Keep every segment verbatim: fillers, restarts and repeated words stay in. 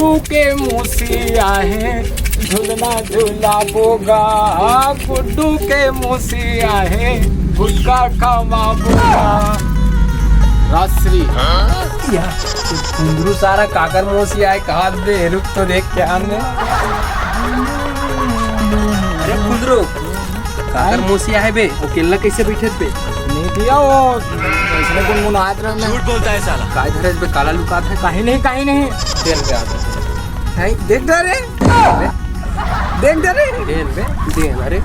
गुड्डू के मौसी आहे, झुलना झुलाबो गा। गुड्डू के मौसी आहे, गुटखा खवाबो गा। राजश्री। या, कुंदरू सारा काकर मौसी आए कहा दे, रुक तो देख क्या हमने। अरे कुंदरू, काकर मौसी आहे बे, अकेला कैसे बैठे बे? नहीं भैया, वो इसने गुनगुनात रहे। झूठ बोलता है साला। काय धरे बे, काला लुकात है? कहीं नहीं, कहीं नहीं। तेल पे आता है। देख डरे, देख डरे। देन बे, देन, अरे।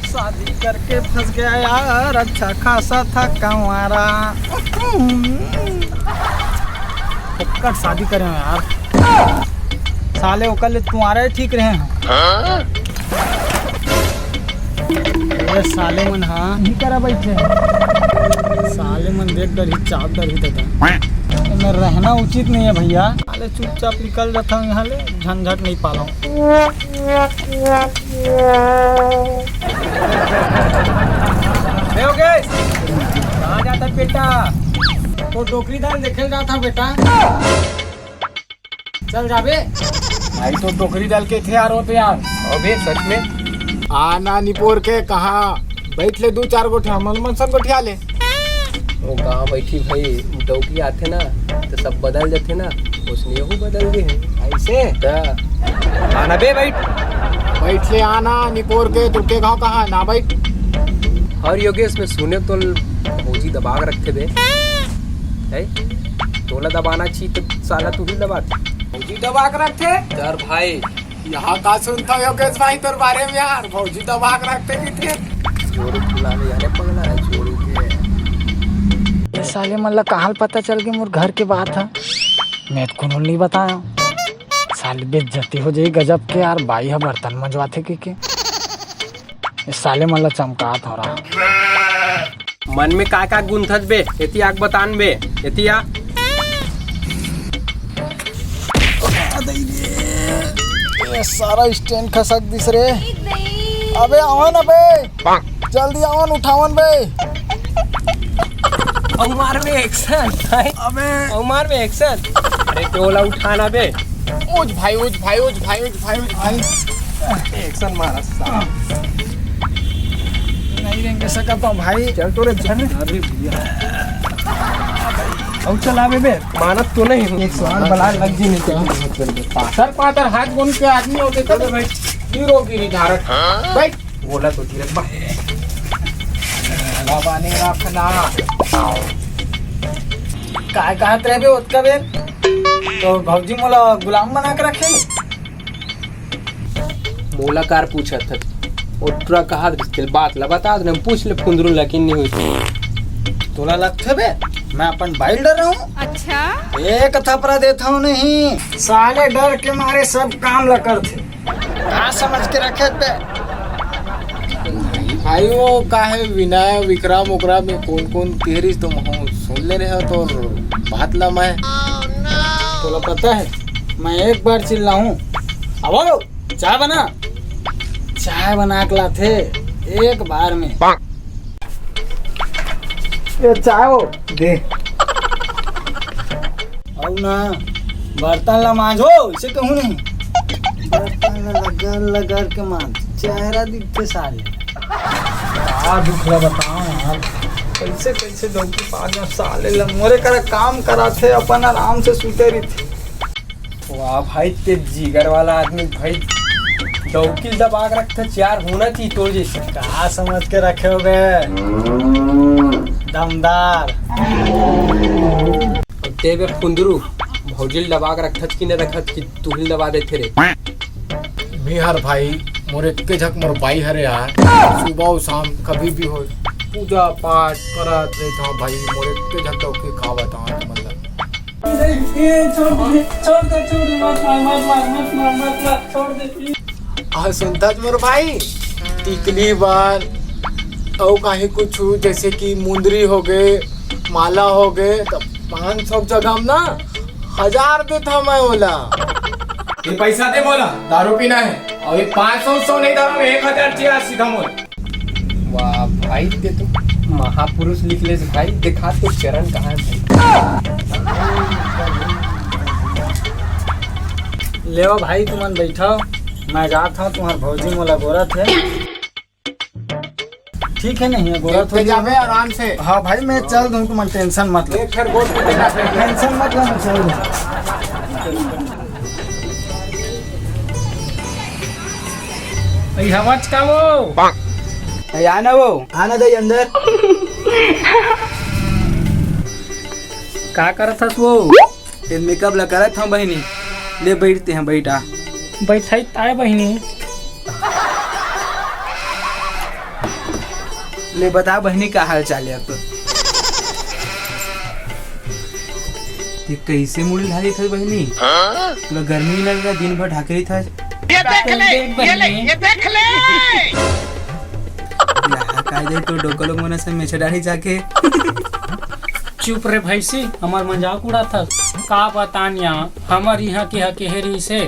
शादी करके फंस गया यार, अच्छा खासा था कंवारा। फुक्कड़ शादी करे हो यार। साले ओकर ले तुम्हारा ही ठीक रहे हैं। ये साले मन हा नहीं करा बैठे। साले मन देख डरही, चाप डरही दादा। एमे रहना उचित नहीं है भैया। साले चुपचाप निकल जाता हूँ यहाँ ले, झंझट नहीं पाला हूँ। ए योगेश, कहाँ जाता बेटा? तो डोकरी दाल देखे जाता बेटा। चल जाबे। भाई तो डोकरी डाल के थे यार, हो तो यार। अबे सच में। आना निपोर के कहा, बैठ ले दू चार गोठिया, मन मन सब गोठिया ले। वो गाँव बैठी भाई, डौकी आथे ना, तो सब बदल जाथे ना, उसने यहू बदल दे है। ऐसे? त आना बे, बैठ। बैठ ले आना, निपोर के, तुके गाँव कहाँ ना बैठ। और योगेश में सुने तो भौजी दबा के रखते बे। है? तोला दबाना चाहिए तो साला तू ही दबात। भौजी दबा के रखते? यार भाई, यहाँ का सुनता हो योगेश भाई तोर बारे में यार, भौजी दबा के रखते कि थे। जोड़ी फुलाने यार पगला है, जोड़ी के। ये साले मन ला कहाँ पता चल गई मोर घर के बात है, मैं तो कोनो नहीं बताया। साले बेइज्जती हो जाई गजब के यार, बाई हा बर्तन मंजवाथे के, के। ये साले मन ला चमकात हो रहा। मन में का का गुंथत बे? एती आग बतान बे। एती आ। ये सारा स्टैंड खसक दिस रे। अबे आवा ना बे, जल्दी आवा ना, उठावन बे। अउ मार बे एक्शन। अबे अउ मार बे एक्शन। अरे टोला उठाना बे। उज भाई, उज भाई, उज भाई, उज भाई, उज भाई। एक्शन मारा साला। नहीं रेंगे सकता भाई। चल तो रे, चल। अरे भैया। अउ चला बे बे। मानत तो नहीं। एक सौ आठ बला लग जी नहीं तो। पातर पातर हाथ गुन के आदमी होते तब भाई। हीरो गिरी धारक। बैठ। बोला तो धीरज बा। बाबा ने रखना। काय कहत रहे बे ओतका बेर? तो भौजी मोला गुलाम बना के रखे? मोला कार पूछत हस? ओटरा कहा दे, बात ला बता दे, पूछ ले फुंदरू, लेकिन नहीं हुई। तोला लगथे बे, मैं अपन बाइल डर रहूं? अच्छा। एक थपरा देता हूं नहीं। साले डर के मारे सब काम ला करथे। का समझ के रखे बे? भाई वो का है विनय विक्रम ओकरा में कौन कौन केहरिस तो महू सुन ले रहे हो तो बात ला मैं। तोला पता है मैं एक बार चिल्लाऊं, "आवो, चाय बना।" चाय बना के लाथे एक बार में। ये चाय हो दे। अउ ना, बर्तन ला मांजो, इसे कहूं नहीं। बर्तन ला लगर लगर के मांज, चेहरा दिखते साले। का दुख ला बताओ यार, कैसे कैसे डौकी पागल साले ला मोरे करा काम कराथे, अपन आराम से सुते रहिथे। वाह भाई, ते जिगर वाला आदमी भाई, डौकी दबा के रखथे, चार होना चाहिए तो जैसे। का समझ के रखे हो बे? दमदार। ते बे फुंदरू, भौजी ल दबा के रखत कि न रखत कि तू ही दबा देथे रे? मिहर भाई, मोर एक्के झक मोर बाई हरे यार। सुबह अउ शाम कभी भी हो, पूजा पाठ करत रहिथव भाई, मोर एक्के झक डौकी खावत हव, मतलब। ए, छोड़ दे, छोड़ दे, छोड़ दे, मत मार, मत मार, मत मार, मत मार, छोड़ दे। हाँ, सुनथस मोर भाई, टिकली बन, अउ काहीं कुछ, जैसे कि मुंदरी हो गए, माला हो गए, तो पाँच सौ जगह में ना, हजार देथव मैं ओला। ये पैसा दे मोला, दारू पीना है। अउ ये पाँच सौ, सौ नहीं दारू, एक हजार चाहिए आज सीधा मोला। वाह भाई, ते तो महापुरुष लिख ले भाई, देखा तो चरण कहाँ है भाई। लेवा भाई, तुमन बैठव, मैं जात हूँ, तुम्हार भौजी मोला गोरत हे। ठीक है, नहीं है गोरत हो जाबे आराम से। हाँ भाई, मैं चल दूँ, तुमन टेंशन मत लो। एक फेर गोर के देखा थे। टेंशन मत लो, मैं चल दूँ। अई हवच का वो? अई आना वो, आना दे अंदर। का करत हस वो? ये मेकअप ला करत हूँ बहिनी। ले बैठते हैं, बैठा। बैठाई ताय बहिनी। ले बता बहिनी, का हाल चाल है अब तो? ये कैसे मुड़ी ढाली था बहिनी? पूरा गर्मी नहीं लग रहा, दिन भर ढाके रही था। ये देख ले, देख ये ले, बहिनी। ये देख ले। यहाँ का दे तो डोकलो मोना से मेछे डाली जाके। चुप रे भैंसी, हमर मजाक उड़ाथस। का बतान या, हमर इहाँ के ह केहे रहिस हे,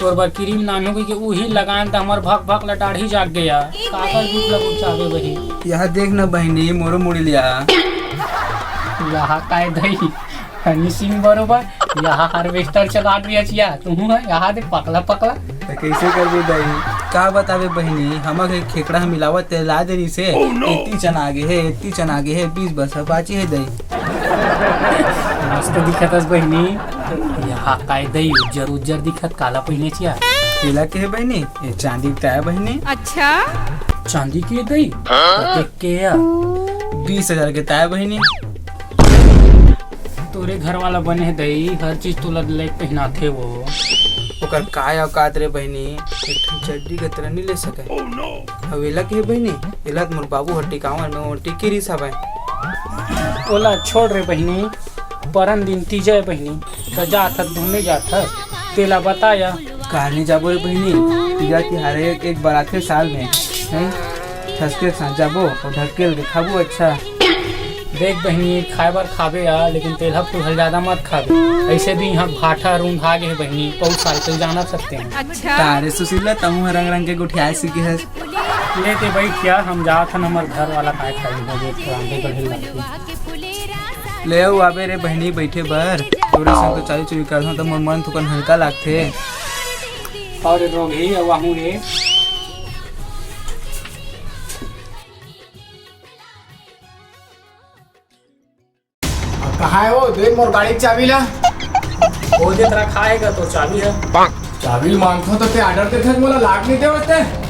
तोर बर क्रीम लानहूँ कहिके उही लगान त हमर भक भक ल डाढ़ी जाग गया। काकर झूठ ल गुचाबे बही। यहाँ देख न बहिनी, मोरो मुड़ी लिया। यहाँ काय दई, हनी सिंह बरोबर, यहाँ हार्वेस्टर चलात रिया चिया, तुहूँ ह, यहाँ दे पकला पकला। त कइसे करबे दाई? का बताबे बहिनी, हमर के खेकड़ा ह मिलावत तेला दे रहिस हे। Oh, no! एती चना आगे हे, एती चना आगे हे, बीस बरस बाची हे दाई। मस्त दिखत हस बहिनी। यहाँ काय दई उज्जर उज्जर दिखत, काला पहिने चिया। तेला के हे बहिनी? ये चांदी के ताय बहिनी। अच्छा? चांदी के दई? हाँ? कतेक के या? बीस हजार के ताय बहिनी। तोरे घर वाला बने हे दई, हर चीज तोला लायक पहिनाथे वो। ओकर काय औकात रे बहिनी, एक ठन चड्डी के तरह नहीं ले सके। Oh, no! अब एला के बहिनी, एला त मोर बाबू ह टिकावन में वो टिकी रिस हवय। ओला छोड़ रे बहिनी, परन दिन तीजा ए बहिनी, त जात हस घूमे जात हस, तेला बताया। काहे नहीं जाबो रे बहिनी, तीजा तिहार एक, एक बार आथे साल में, हैं? खसके के साथ जाबो और ढकेल के खाबो अच्छा। देख बहिनी, खाए बर खाबे या, लेकिन तेलहा फुलहा ज्यादा मत खाबे। ऐसे भी यहाँ भाठा रूंधा गे हे बहिनी, बहुत साल से जाना सकते हैं। अच्छा। तारे सुशीला, तहूँ ह रंग रंग के गोठियाए सीखे हस। ले ते बैठ या, हम जात हन, हमर घर वाला काय खाई हो गे, रांधे बढ़े लगती। ले अउ आबे रे बहिनी बैठे बर, तोरे संग तो चाली चुरी करथों त मोर मन थोकन हल्का लागथे। अरे रोगही, अउ आहूँ रे। अब कहाँ है वो? दे मोर गाड़ी के चाबी ला। वो जे तेरा खाएगा तो चाबी है। चाबी मांगथों तो ते order देथे, मोला लाग नहीं देवत ते।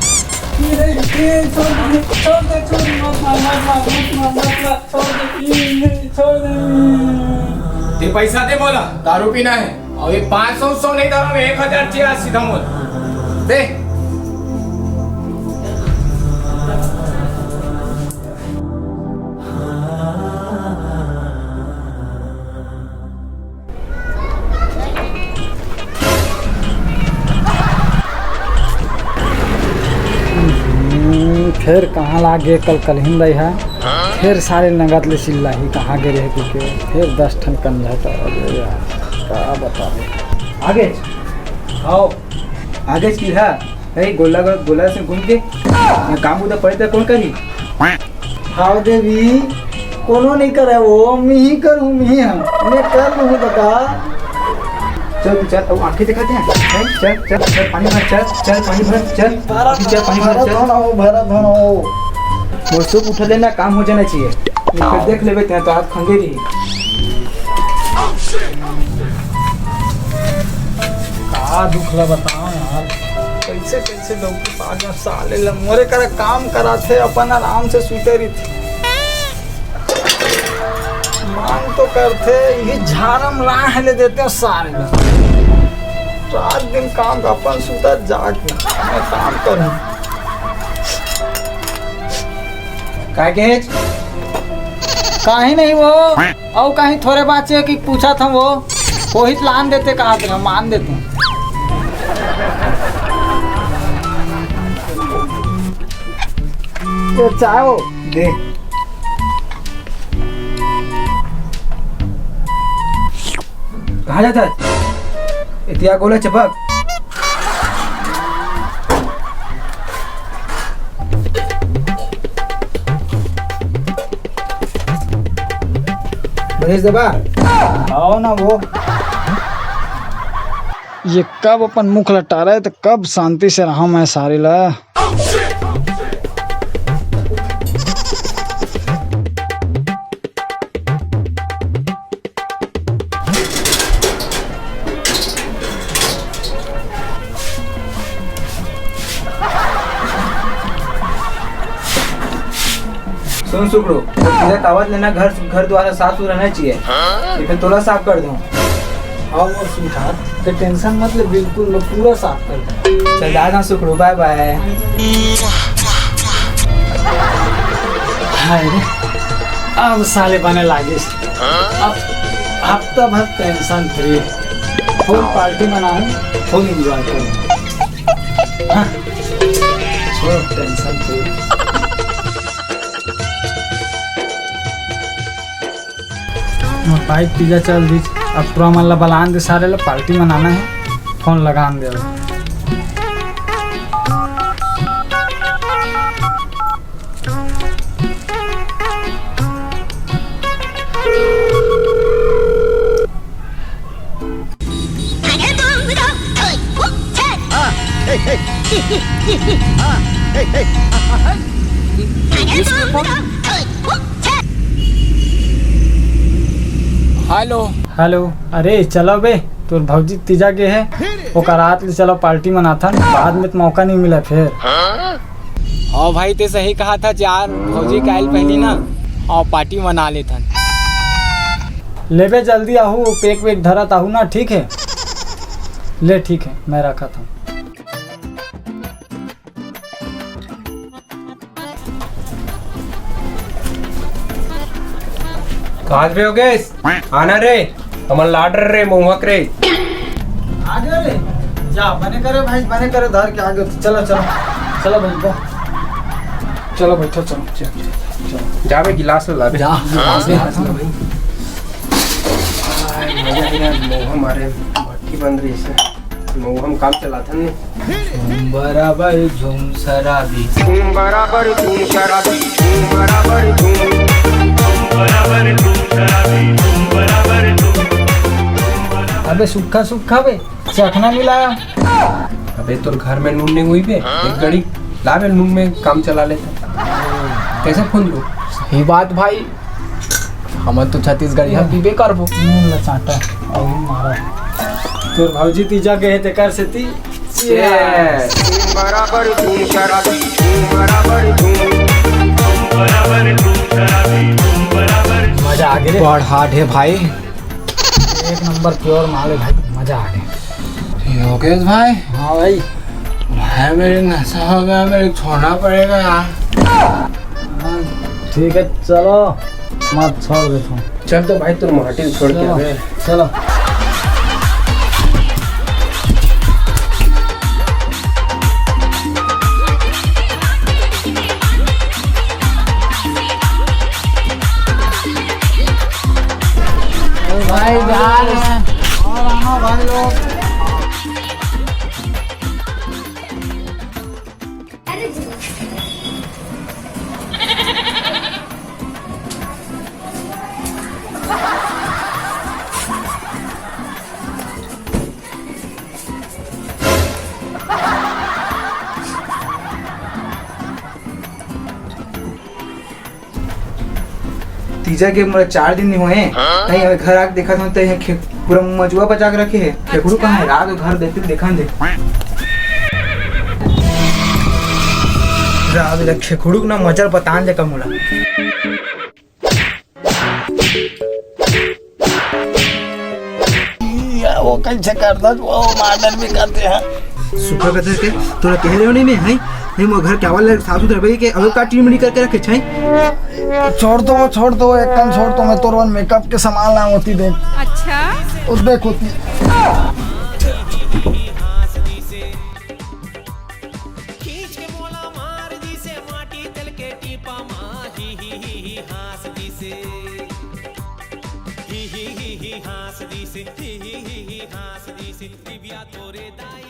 ये, ये, छोड़ दे, छोड़ दे, छोड़, मत मार, मत मार, मत मार, मत मार, छोड़ दे, ये, ये, छोड़ दे। ते पैसा दे मोला, दारू पीना है। और ये पाँच सौ सौ नहीं दारू में एक हजार चाहिए आज सीधा मोला। दे। हम्म, फेर कहाँ लागे कल कलहिन दाई हा? फेर सारे नगद ले चिल्लाही, कहाँ गे रहे कहिके। फेर दस ठन कंधा कर, अरे यार, का बताओ। आगे, आओ, आगे की हा? ए, गोला, गोला से घूम के, मैं काम उधर पड़े तो कौन करी? हाव देवी, कोनो नहीं करे वो, मिही करूँ, मिही हम। मैं कर लूँ बता। चल, तू चल, अब आंखें दिखाते हैं। चल, चल, चल, चल, पानी भर, चल, चल, पानी भर, चल। भरा अभी चल, पानी भर, भरा चल। धन हो, भरा धन हो। वो सब उठा लेना, काम हो जाना चाहिए। नहीं, फिर देख लेबे, तें तो हाथ खंगे रही। का दुख ला बताओ यार, कैसे कैसे लोग के पास में साले ल-, मोरे करा काम कराथे, अपन आराम से सुते रहिथे। मांग तो करथे, ये झारम लाह ले देते हो साले ल। रात दिन काम का, अपन सुता जाके मैं काम करूं। का कहेच? काहे नहीं वो? अउ काहीं थोरे बाँचे कि पूछत हँव वो, ओही त लान देते, कहा थे, मान देते। ये चाय वो दे। कहाँ जाता है? इतिया गोला चपक। भेज देबा? आओ ना वो। ये कब अपन मुख लटारा है तो कब शांति से रहा मैं सारे ला। सुन सुकड़ू, जब तुझे दावत लेना, घर, घर द्वार साफ सुथरा रहना चाहिए। ये फिर तोला साफ कर दूं। हाँ वो स्वीटहार्ट, तो टेंशन मत ले, बिल्कुल मैं पूरा साफ कर दूं। चल जा ना सुकड़ू, बाय बाय। हाय रे, अब साले बने लागिस। अब हफ्ता भर टेंशन फ्री, फुल पार्टी मनाऊं, फुल एंजॉय करूं। हाँ, छोड़ टेंशन फ्री। मोर बाइक तीजा चल दिस, अब टुरा मन ला बलान दे, सारे ला पार्टी मनाना है, फोन लगान दे अब। हेलो। हेलो, अरे चलो बे, तोर भौजी तीजा गे हे, ओकर रात ले चलो पार्टी मनाथन, बाद में तो मौका नहीं मिला फिर। हाँ भाई, ते सही कहा था यार, भौजी काल पहली ना, और पार्टी मना लेथन। लेबे जल्दी आहू, पेक वेक धरत आहू ना, ठीक है? ले ठीक है, मैं रखत हूँ। कहाँ पे हो गए? आना रे, हमन ला order रे, मोहक रे। आ गए रे, जा बने करे भाई, बने करे, धर के आ गए। चलो, चलो, चलो भाई, बो। चलो बैठो, चलो, चलो, चलो। जाबे गिलास ला लाबे। जा, गिलास ला लाबे। आय, मजा आ गया, मोह मारे, भट्टी बंद रही से। मउहा म काम चलाथन ने। झूम बराबर झूम शराबी। झूम बराबर झूम शराबी, झूम बराबर झूम। झूम बराबर झूम शराबी, झूम बराबर झूम। अबे सुक्खा सुक्खा बे, चखना मिलाया। अबे तोर घर में नून नहीं हुई बे, एक गड़ी लाबे नून में काम चला लेते। कैसे फोन लो? सही बात भाई, हमन तो छत्तीसगढ़िया पीबे करबो। नून ल चाटा अउ मारा। तोर भौजी तीजा गे हे तेकर सेती। Cheers। बराबर धूम शराबी, धूम बराबर धूम। बराबर धूम शराबी, धूम बराबर। मजा आ गे रे। बड़ hard हे भाई। एक नंबर pure माल हे भाई, मजा आ गे। योगेश भाई। हाँ भाई। भाई मेरे नशा हो गया, मेरे को छोड़ना पड़ेगा यार। हाँ, ठीक है, चलो, मैं छोड़ देता हूँ। चल तो भाई, तू माटी छोड़ के चलो, आ बे। चलो। भाई जा रहे हैं। और आना भाई लोग। तीजा के मोला चार दिन नहीं होए, तहीं अबे घर आके देखत हूँ, तहीं खे-, पूरा मजुआ बचा के रखे हे। खेखड़ू कहाँ हे? रात को घर देखते देखन दे। रात ले खेखड़ू के ना मजर बतान दे का मोला। या वो कैसे करता, वो मर्डर भी करते हैं। सुबह कहते थे, तोरा कह रहे हो नहीं मैं, हैं? नहीं, मोर घर के आवाज लग, साफ सुथरा रहे के, अगर का टीम नहीं करके रखे छै। छोड़ तो वो, छोड़ तो वो, एक काम छोड़ तो, मैं तोर बर मेकअप के सामान लाऊं होती, देख। अच्छा। वो देख होती। खींच के मोला मार दिसे माटी तेल के टीपा मा, ही, ही, ही, ही, हाँस दिसे। ही, ही, ही, ही, ही, हाँस दिसे। ही, ही, ही, ही, हाँस दिसे। दिव्या तोरे दाई